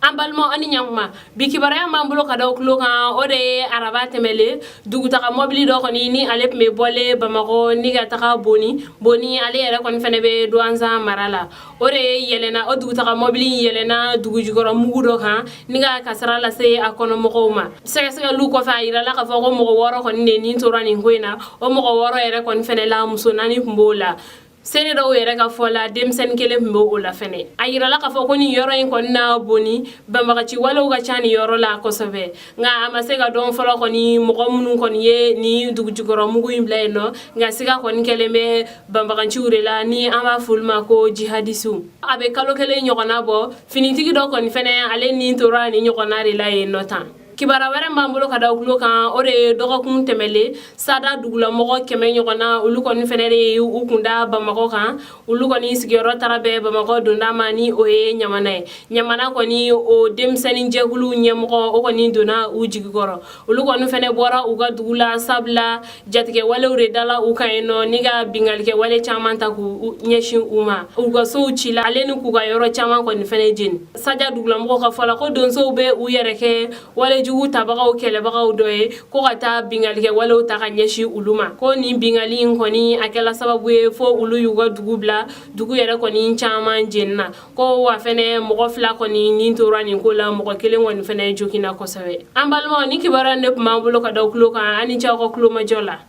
An balimaw, aw ni ɲankuma. Bi kibaruya b'an bolo ka da tulo kan, o de ye araba tɛmɛlen, dugutaga mɔbili dɔ kɔni ni ale tun bɛ bɔlen Bamakɔ ni ka taga Boni. Boni, ale yɛrɛ kɔni fɛnɛ bɛ Duwanzan mara la. O de yɛlɛna, o dugutaga mɔbili yɛlɛna dugujukɔrɔ mugu dɔ kan ni ka kasara lase a kɔnɔmɔgɔw ma. Sɛgɛsɛgɛliw kɔfɛ, a yirala k'a fɔ ko mɔgɔ 6 kɔni de nin tora nin ko in na. O mɔgɔ 6 yɛrɛ kɔni fɛnɛ la, muso 4 tun b'o la. Seere dɔw yɛrɛ ka fɔ la, denmisɛnnin kelen tun bɛ o la fɛnɛ. A yirala k'a fɔ ko nin yɔrɔ in kɔni na Boni, banbagaci walew ka ca nin yɔrɔ la kosɛbɛ, nka a ma se ka dɔn fɔlɔ kɔni mɔgɔ minnu kɔni ye nin dugujukɔrɔ mugu in bila yen nɔ. Nka siga kɔni kɛlen bɛ banbaganciw de la, ni an b'a fɔ olu ma ko jihadisiw. A bɛ kalo 1 ɲɔgɔnna bɔ, finitigi dɔ kɔni fɛnɛ, ale nin tora nin ɲɔgɔnna de la yen nɔ tan. Kibaruya wɛrɛ b'an bolo ka da tulo kan, o de ye dɔgɔkun tɛmɛlen, Sada dugulamɔgɔ 100 ɲɔgɔnna, olu kɔni fɛnɛ de ye u kunda Bamakɔ kan. Olu kɔni sigiyɔrɔ taara bɛn Bamakɔ donda ma, ni o ye Ɲamana ye. Ɲamana kɔni, o denmisɛnnin jɛkulu ɲɛmɔgɔ, o kɔni donna u jigi kɔrɔ. Olu kɔni fɛnɛ bɔra u ka dugu la, sabula jatigɛ walew de dala u kan yen nɔ, ni ka binkannikɛ wale caman ta k'u ɲɛsin u ma. U ka sow cila ale ni k'u ka yɔrɔ caman kɔni fɛnɛ jeni. Saja dugulamɔgɔw ka fɔ la, ko donsow bɛ u yɛrɛ kɛ walejugu tabagaw kɛlɛbagaw dɔ ye, ko ka taa binkannikɛ walew ta ka ɲɛsin olu ma. Ko nin binkanni in kɔni, a kɛla sababu ye fo olu y'u ka dugu bila, dugu yɛrɛ kɔni caman jenina. Ko wa fɛnɛ, mɔgɔ 2 kɔni nin tora nin ko la, mɔgɔ kelen kɔni fɛnɛ joginna kosɛbɛ. An balimaw, ni kibaruya de tun b'an bolo ka da tulo kan. Aw ni ce aw ka tulomajɔ la.